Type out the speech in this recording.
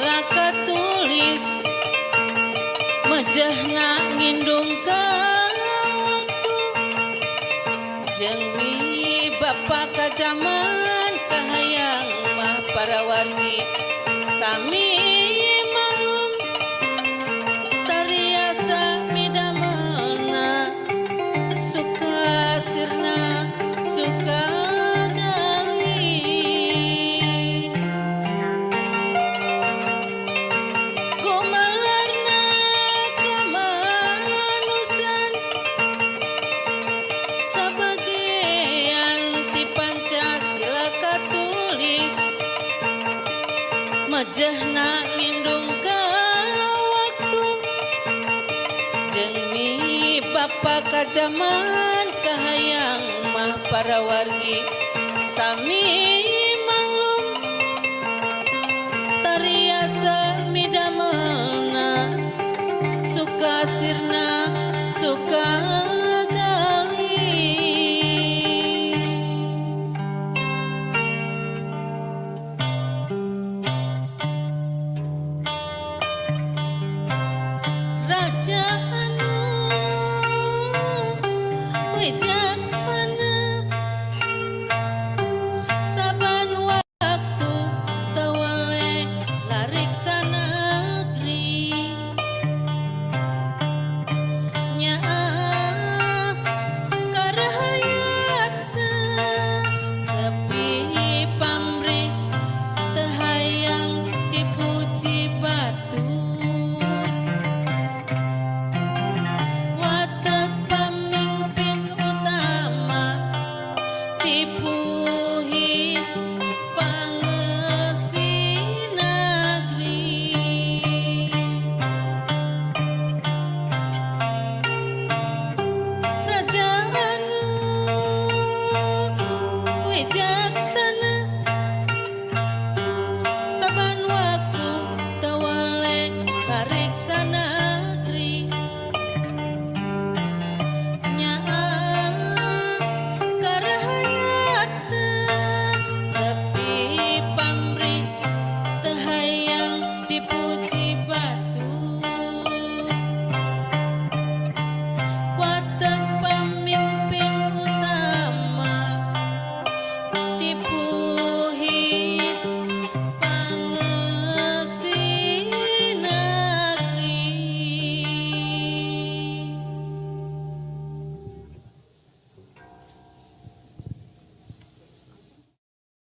Pancasila katulis mejehna ngindung ka waktu jeung mi bapa kajaman kahayang mah para wargi sami maklum tariasa midamelna suka sirna suka gali gumelarna kamanusan sabagian ti Pancasila katulis mejehna ngindung ka waktu jeung mi bapa kajaman kahayang mah para wargi sami maklum tariasa midamelna suka sirna suka gali. Raja anu wijaksana saban waktu teu weleh ngariksa negeri nyaah karahayatna sepi pamrih teu hayang dipuji batur watek pamimpin utama dipuhi pangeusi negeri. Raja anu wijaksana.